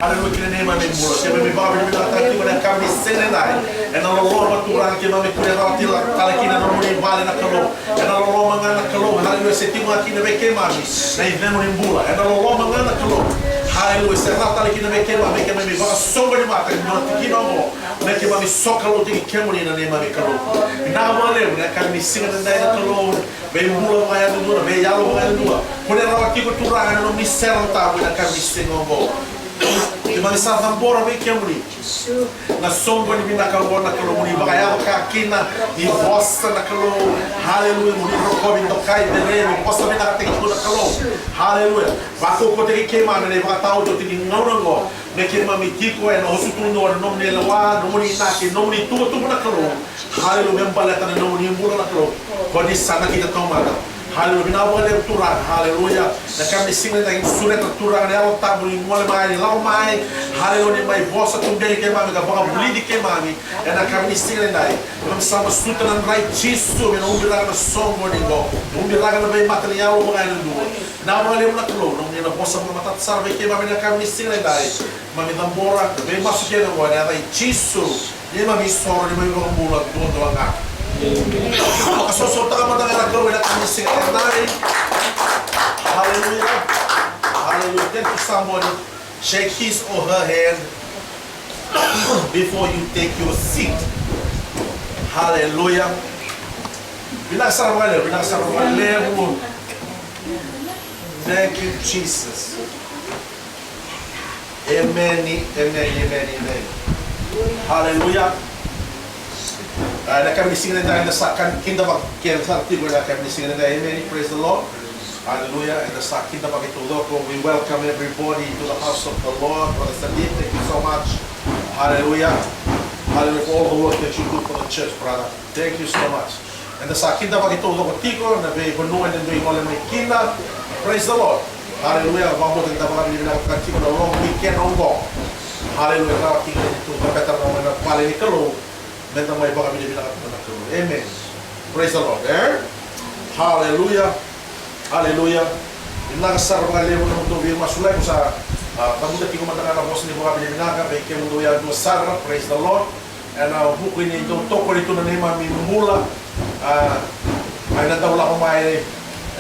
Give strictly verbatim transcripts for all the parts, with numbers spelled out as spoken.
Haleluya, kina neimami bula. Keimami vakavinavinakataka tiko na yakavi ni siga edai. Ena loloma Turaga keimami kunea rawa tiko tale kina na nomuni vale na Kalou. Ena loloma ga na Kalou, haleluya, se tiko ga kina vei keimami na icegu ni bula. Ena loloma ga na Kalou, haleluya, se rawa tale kina vei keimami, keimami vakasoqoni vata kei na tikina oqo. Me keimami sokalou tiko kemuni na neimami Kalou. Vinaka vakalevu na yakavi ni siga edai na Kalou. Veibula vakayadudua, veiyalo vakayadudua. Kunea rawa tiko Turaga na nomuni serau tabu ena yakavi ni siga oqo. Keimami sa cabora vei kemuni na soqoni vinaka oqo na Kalou, mo ni vakayaco ka kina, ni vosa na Kalou. Haleluya, mo ni rokovi, dokai, rerevaki, vosa vinaka tiko na Kalou. Haleluya. Vakaukauwataki keimami ena ivakataotioti ni gauna oqo. Me keimami tiko ena oso tu na nomuni lewa, nomuni inaki, nomuni tuvatuva na Kalou. Haleluya, me baleta na nomuni bula na Kalou. Ko ni sa nakita taumada. Haleluya, vinaka vakalevu Turaga. Haleluya. Na yakavi ni siga edai keimami sureta Turaga na Yalo Tabu ni gole mai, ni lako mai. Haleluya, ni mai vosa tuberi keimami ka vakavulici keimami. Ena yakavi ni siga edai keimami sa masuta na dra i Jisu me na ubiraka na soqoni oqo. Ubiraka na veimata ni yalo vakayadudua. Vinaka vakalevu na Kalou, nomuni na vosa vakamatata sara vei keimami ena yakavi ni siga edai. Keimami cabora na veimasu kece oqo ena yaca i Jisu. Neimami isoro, neimami iVakabula duadua ga. Vakasausautaka mada ga na Kalou ena yakavi ni siga edai. Haleluya. Haleluya. Thank you, somebody. Shake his or her hand before you take your seat. Haleluya. Vinaka sara vakalevu, vinaka sara vakalevu. Thank you, Jesus. Emeni, emeni, emeni, emeni. Haleluya. Ah, ena yakavi ni siga edai eda sa kidavaki keda sara tiko ena yakavi ni siga edai. Emeni. Praise the Lord. Haleluya. Eda sa kidavaki taucoko. We welcome everybody to the house of the Lord. Brother Sandeep, thank you so much. Haleluya. Haleluya for all the work that you do for the church, brother. Thank you so much. Eda sa kidavaki taucoko tiko na veivanua eda dui gole mai kina. Praise the Lord. Haleluya. Vakabauta ni da vakavinavinakataka tiko na long weekend oqo. Haleluya. Rawa tiko ni da tou cabeta na vale ni Kalou. Meda mai vakavinavinakataka na Kalou. Amen. Praise the Lord, eh? Haleluya. Haleluya. Vinaka sara vakalevu na nodatou veimasulaki, ko sa, ah, cavuta tiko mada ga na vosa ni vakavinavinaka vei kemudou yadua sara. Praise the Lord. Ena vuku ni dau tokoni tu na neimami bula, ah, mai na dau lako mai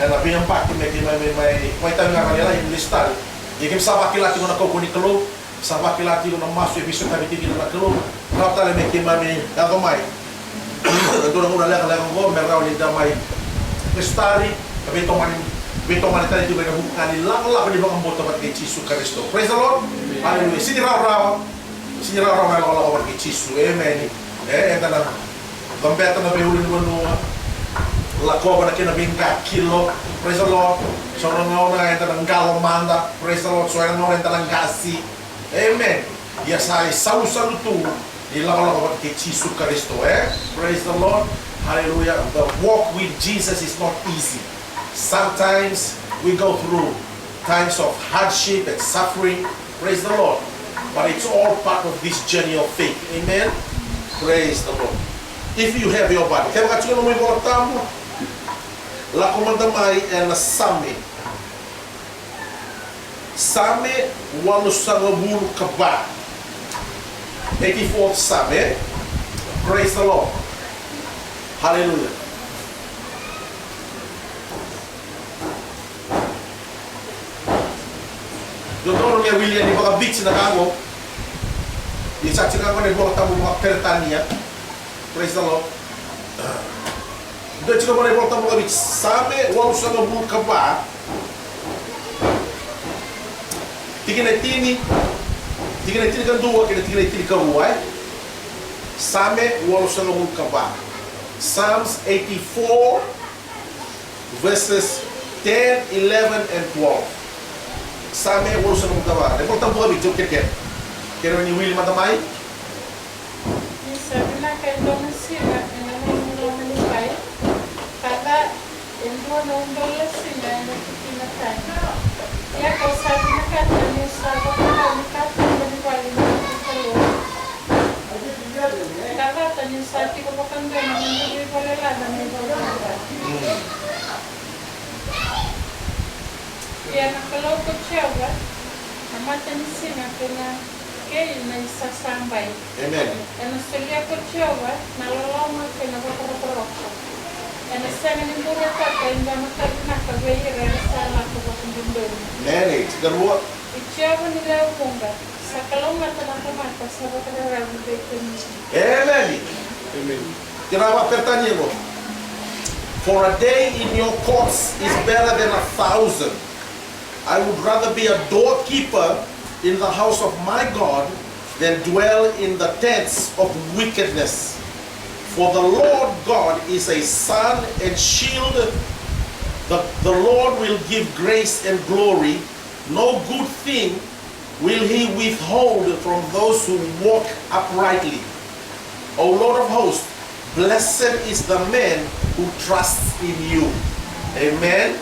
ena veiyabaki me keimami mai, mai tavi ga na lalai ni lesitaki. Ia keimami sa vakila tiko na kaukaua ni Kalou. Sa vakila tiko na masu e veisotavi tiko kina na Kalou. Rawa tale me keimami yaco mai. Dua na gauna lekaleka oqo me rawa ni da mai veisotari, ka veitomani, veitomani tale tiko ena vuku ga ni lakolako ni vakabauta vata kei Jisu Karisito. Praise the Lord. Hallelujah. Sini rawarawa. Sini rawarawa na lakolako vata kei Jisu. Amen. E, eda na cabeta na veiulunivanua. Lakova na kena veiqakilo. Praise the Lord. So na gauna eda na qalo mada. Praise the Lord. So na gauna eda na qasi. Amen. Ia sa isalusalu tu ni lakolako vata kei Jisu Karisito, eh? Praise the Lord. Hallelujah. The walk with Jesus is not easy. Sometimes we go through times of hardship and suffering. Praise the Lord. But it's all part of this journey of faith. Amen. Praise the Lord. If you have your Bible, kevaka tiko nomu iVola Tabu, lako mada mai ena Same. Same walusagavulu ka va. Eighty-fourth Psalm, eh? Praise the Lord. Hallelujah. Dodonu me wili yani vakaviti na ka qo. Ni sa tiko qo na iVola Tabu vakaperitania. Praise the Lord. Dua tiko qo na iVola Tabu vakaviti. Same walusagavulu ka va. Tikina e tini, tikina e tini ka dua kei na tikina e tini ka rua, e? Same walusagavulu ka va. Psalms eighty-four, verses ten, eleven and twelve. Same walusagavulu ka va. Na iVola Tabu vakaviti, au kerekere. Kerea ni wili mada mai. Ni sa vinaka e dua na siga ena nomu loma ni bai, ka ca e dua na udolasina ena tikina tani. Ia kau sa vinakata niu sa vakadonui katuba ni vale ni noqu Kalou. Ka cata niu sa tiko vakadua ena noqu veivalelaca mai vale ni vale. Ia na Kalou ko Jiova, Na matanisiga kei na, kei na isasabai. Amen. Ena solia ko Jiova na loloma kei na vakarokoroko. Ena sega ni buretaka e dua na ka vinaka vei ira era sa lako vakadodonu. Amen. Karua. I Jiova ni lewe vuqa, sa kalougata na tamata sa vakararavi vei kemuni. Amen. Amen. Kena vakaperitania qo. For a day in your courts is better than a thousand. I would rather be a doorkeeper in the house of my God than dwell in the tents of wickedness. For the Lord God is a sun and shield. The, the Lord will give grace and glory. No good thing will he withhold from those who walk uprightly. O Lord of hosts, blessed is the man who trusts in you. Amen.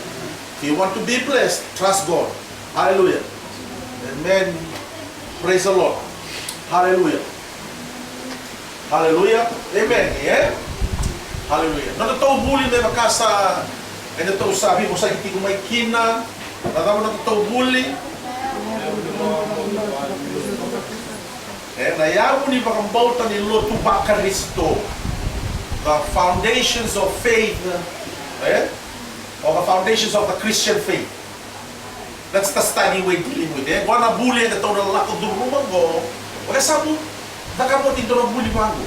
If you want to be blessed, trust God. Hallelujah. Amen. Praise the Lord. Hallelujah. Hallelujah. Amen. Yeah? Hallelujah. Nodatou vuli me vaka sa, edatou sa veivosaki tiko mai kina. Na cava nodatou vuli? E, na yavu ni vakabauta ni lotu vaKarisito. The foundations of faith. E? Or the foundations of the Christian faith. That's the study we're dealing with, e? Qo na vuli edatou na lako curuma qo. O ke sa vu cakava oti dua na vuli vaqo.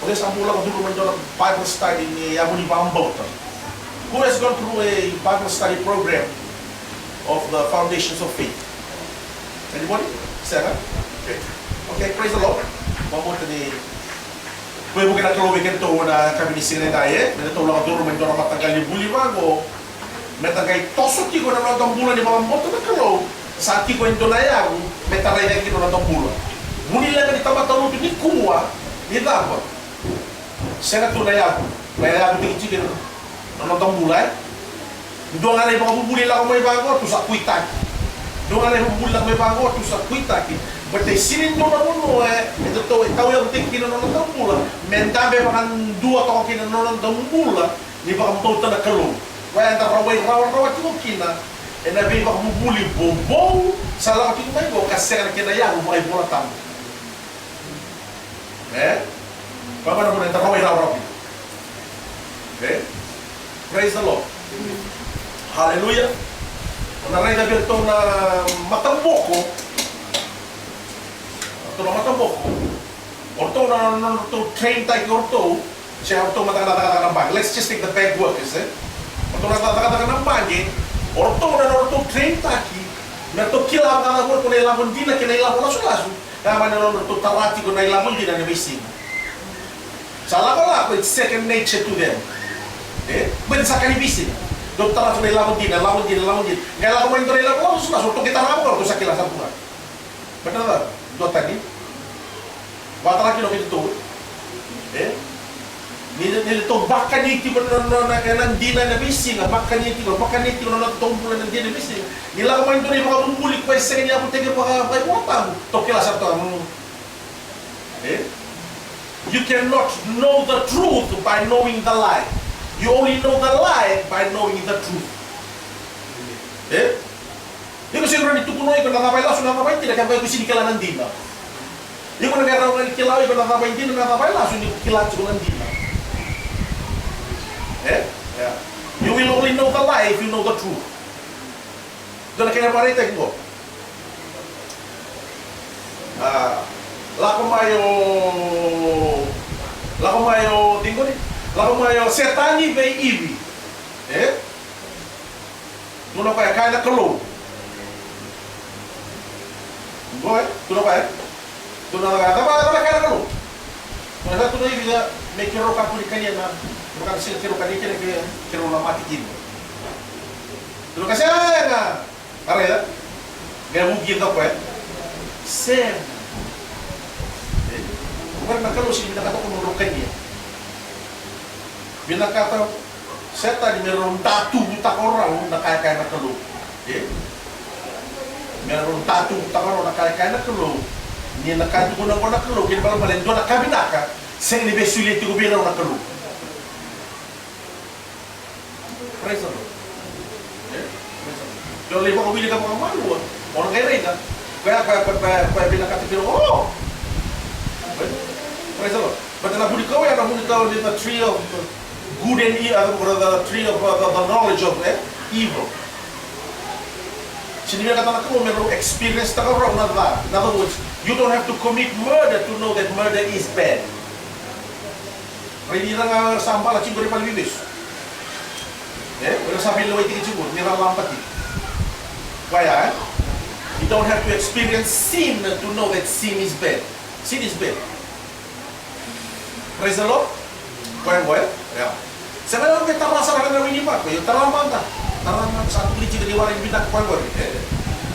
O ke sa vu lako curuma dua na Bible study ni yavu ni vakabauta. Who has gone through a Bible study program of the foundations of faith? Anybody? Sega? Okay. Okay, praise the Lord. Vakabauta ni veivuke na Kalou vei kedatou na yakavi ni siga edai, e? Me datou lako curuma e dua na mataqali vuli vaqo. Me da qai toso tiko na noda bula ni vakabauta na Kalou. Sa tiko e dua na yavu me tarai cake kina na noda bula. Vu ni leqa ni tamata lotu nikua, ni cava? Sega tu na yavu. Na yavu tiki tiko na noda bula, e? Dua ga na ivakavuvuli lako mai vaqo, tou sa kuitaki. Dua ga na ivakavuvuli lako mai vaqo, tou sa kuitaki. Baleta e sega ni dua na vanua, e, edatou e tauyavutaki kina na noda bula me dabe vakadua toka kina na noda bula ni vakabauta na Kalou. Koya eda rawai rawarawa tiko kina ena veivakavuvuli vovou sa lako tiko mai qo ka sega na kena yavu vakaivolatabu. E? Koya ga na vuna eda rawai rawarawa kina. E? Praise the Lord. Hallelujah. O na raica vei ratou na mataboko. Ratou na mataboko. O ratou na, na, na ratou train taki o ratou. Se o ratou na cakacaka na baqe. Let's just take the bank workers, e? O ratou na cakacaka na baqe. O ratou na, na ratou train taki. Me ratou kila vakacaca vua na ilavo dina kei na ilavo lasulasu. Ia mai na nodratou tara tiko na ilavo dina ena veisiga. Sa lakolako, it's second nature to them. E? Baleta sa ka ni veisiga. Dou tara tiko na ilavo dina, ilavo dina, ilavo dina. Qai lako mai dua na ilavo lasulasu, ratou qai tara ga, ratou sa kila sara tu ga. Baleta na cava? Duatani. Vakatara kina o keitou. E? Ni, ni ratou vakani tiko na, na, na, na dina ena veisiga, vakani tiko, vakani tiko na nodratou bula na dina ena veisiga. Ni lako mai dua na ivakavuvuli koya e sega ni yavutaki vaka, vakaivolatabu, tou kila sara toka, mm. E? You cannot know the truth by knowing the lie. You only know the lie by knowing the truth. E? Iko sega ni rawa ni tukuna o iko na cava e lasu, na cava e dina, kevaka iko sega ni kila na dina. Iko na qai rawa ga ni kila o iko na cava e dina, na cava e lasu, ni ko kila tiko na dina. E? Yeah. You will only know the lie if you know the truth. Dua na kena vakaraitaki qo. A, lako mai o, lako mai o, tiko ni, lako mai o Setani vei Ivi. E? Tukuna o koya, kaya na Kalou. Qo, e? Tukuna o koya, e? Tukuna o koya, cava, cava kaya na Kalou? Tukuna, sa tukuna o Ivi, me keirau kakua ni kania na, me vaka na siga keirau kania kina, ke, keirau na mate kina. Tukuna o koya, sega. A raica? Qai vuki toka o koya. Sega. E? O koya na Kalou sega ni vinakata ko mo drau kania. Vinakata o Setani me rau datuvutaka o rau na ka e kaya na Kalou. E? Me rau datuvutaka o rau na ka e kaya na Kalou. Ni na ka e tukuna qo na Kalou, kena ibalebale e dua na ka vinaka, sega ni via solia tiko vei rau na Kalou. Praise the Lord. E? Praise the Lord. Ke o lai vakawili ka vakamalua, o na qai raica. Koya, koya, koya, koya, koya vinakata kina. Oh! Praise the Lord. But na vunikau ya, na vunikau ni the tree of good and evil, or the tree of uh, the, the knowledge of eh, evil. Sini vinakata na Kalou me rau experience taka rau na ca. In other words, you don't have to commit murder to know that murder is bad. Raici ira ga era sa bala tiko ni valeniveivesu. E, o ira sa veilewai tiko tiko ni ra labati. Koya, e? You don't have to experience sin to know that sin is bad. Sin is bad. Praise the Lord. Koya, koya. Yeah. Sega ni o tara sara ga na wini vako, io tara mada. Tara mada, sa tukuni tiko ni warai vinaka koya, koya. E,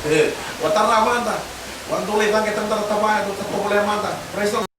e, o tara mada. Wa dou lai caqeta mada na tavaya, dou tovolea mada. Praise the Lord.